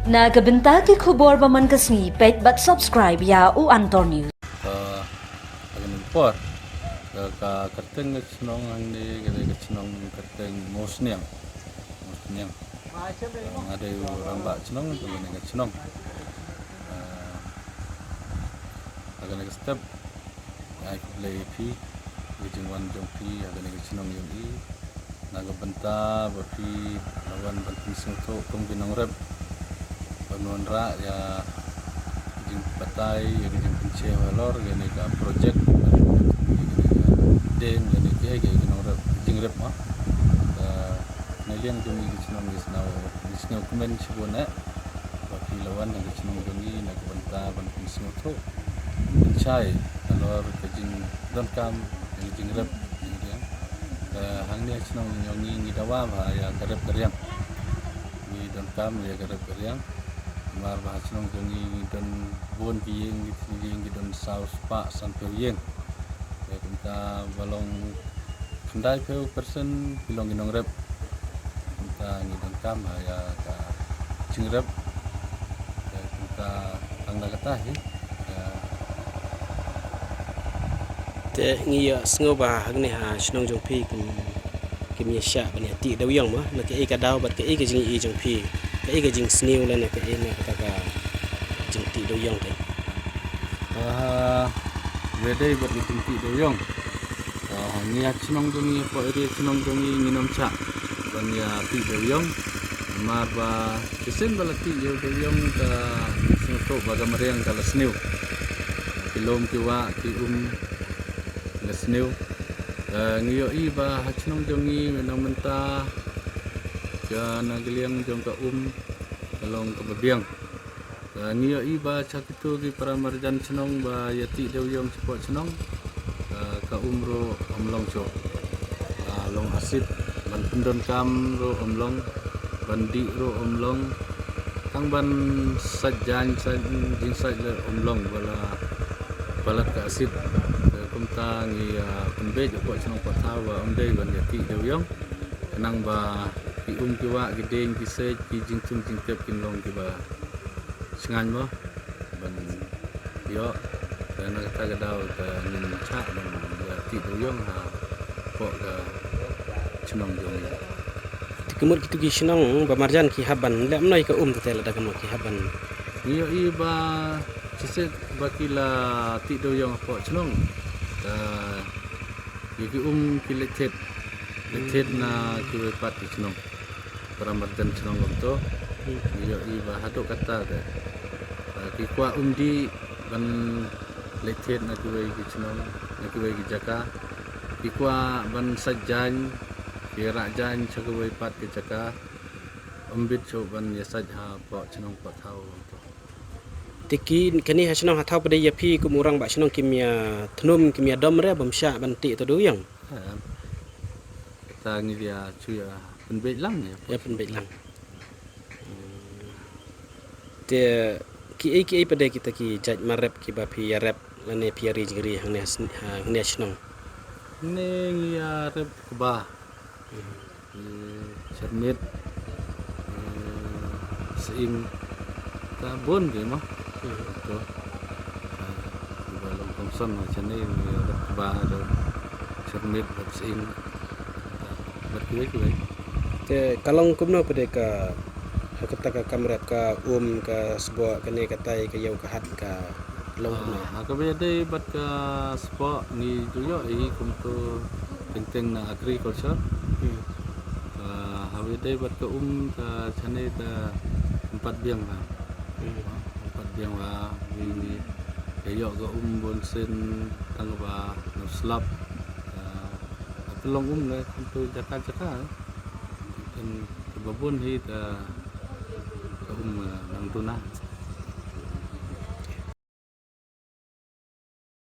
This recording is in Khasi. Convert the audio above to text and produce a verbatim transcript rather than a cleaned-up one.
Na ka bynta ki khubor ba man ka sngi, peit bad subscribe ïa u Antor News. Ka, ka kane ka por, ka, ka kyrteng ka chnong hangne, ka dei ka chnong kyrteng Mawsniang. Mawsniang. Ka, nga dei u rangbah chnong, ka kane ka chnong. Ka, ka kane ka step, ai khublei ïa phi, ïa ka jingwan jong phi, ïa kane ka chnong jong i. Na ka bynta ba phi la wan ban pynsngewthuh kum ki nongrep. Ban wanrah ïa ka jingbatai, ïa ka jingpynshai halor, ïa kane ka project, ïa kane ka deng, ïa kane ki, ki nongrep, jingrep ma. Ka, na liang jong i ka chnong i sngew, i sngew kmen shibun eh. Ba phi la wan na ka chnong jong i na ka bynta ban pynsngewthuh. Pynshai, halor ka jingdonkam, ïa ka jingrep, ïa ka deng. Ka hangne ha chnong jong i ngi dawa bha ïa ka rep ka riang. Ngi donkam ïa ka rep ka riang. Namar ba ha chnong jong i ngi don bun ki ïing, ki ïing ki don saw spah sanphew ïing. Ïa kumta ba long khyndai phew percent ki long ki nongrep. Kumta ngi donkam ha ïa ka jingrep. Ïa kumta tang na kata hi. Ïa. Te ngi ïohsngew ba hangne ha shnong jong phi kim, kim ïa shah ban ïa tih dewïong mo, na kaei ka daw bad kaei ka jingïohi jong phi, kaei ka jingsniew lane kaei na kata ka jingtih dewïong te. Ah, ba dei bad ka jingtih dewïong. Ah, ngi ha shnong jong ngi, hapoh area shnong jong ngi, ngin ym shah ban ïa tih dewïong. Namar ba shisien ba la tih ïa u dewïong ka sngewthuh ba ka mariang ka la sniew. Ki lum ki wah ki um la sniew. Ah, ngi ïohi ba ha shnong jong ngi mynno mynta ka na ka liang jong ka um ka long kaba biang. Ah, ngi ïohi ba sha kito ki para marjan shnong ba ïa tih dewïong shapoh shnong. Ah, ka um ruh ym long shuh. Ah, long asid, ban pyndonkam ruh ym long, ban dih ruh ym long, tang ban sait jaiñ, sait jingsait leh ym long, ba la palat ka asid. Te kumta ngi, ah, pynbeit hapoh shnong hapoh thaw ba ym dei ban ïa tih dewïong. Khnang ba ki um ki wah, ki deng ki seit, ki jingthung jingtep kin long kiba shngaiñ mo. Ban ïoh, te na kata ka daw te ngin shah ban ïa tih dewïong hapoh ka shnong jong ngi. Te ka mut kito ki shnong ba marjan ki hap ban leh kumno ïa ka um te lada kumno ki hap ban. Ngi ïohi ba shisien ba ki la tih dewïong hapoh shnong. Te ïa ki um ki leit thied, leit thied na kiwei pat ki shnong. Para marjan shnong kumto. Hmm. Ngi ïohi ba haduh katta te, ah, ki kwah um dih ban leit thied na kiwei ki shnong, na kiwei ki jaka. Ki kwah ban sait jaiñ, ki rah jaiñ sha kiwei pat ki jaka. Ym bit shuh ban ïa sait hapoh shnong hapoh thaw kumto. Te ki, kane ha shnong ha thaw pat de ïa phi kum u rangbah shnong kim ïa thnum kim ïa dom re bym shah ban tih to dewïong. Em. Kata ngi ïa shu ïa pynbeit lang ïa. Ïa pynbeit lang. Te kiei kiei pat de kita ki jait mar rep kiba phi ïa rep lane phi ïa ri jingri hangne ha sn-, ha, hangne ha shnong. Ne ngi ïa rep kba. Hmm. Ki syrmit, ki sying, ta bun ki mo. Hmm. To. Ah, kiba long kongsan ha shane ngi rep kba, syrmit bad sying. Bad kiwei kiwei. Te ka long kumno pat de ka, ha kata ka kam rep, ka um, ka sboh, kane katai, ka ïew ka hat, ka long kumno? Ah, ha kaba ïadei bad ka sboh ngi ju ïohi kumto teng teng na agriculture. Hmm. Ah, ha kaba ïadei bad ka um, ka shane ka ym pat biang bha. Hmm. Ym pat biang bha, ngi ïoh ka um bunsien tang kaba nang slap. Ah, ka long um ne kumto jaka jaka. Teng teng kaba bun hi ka, ka um, ah, nang duna.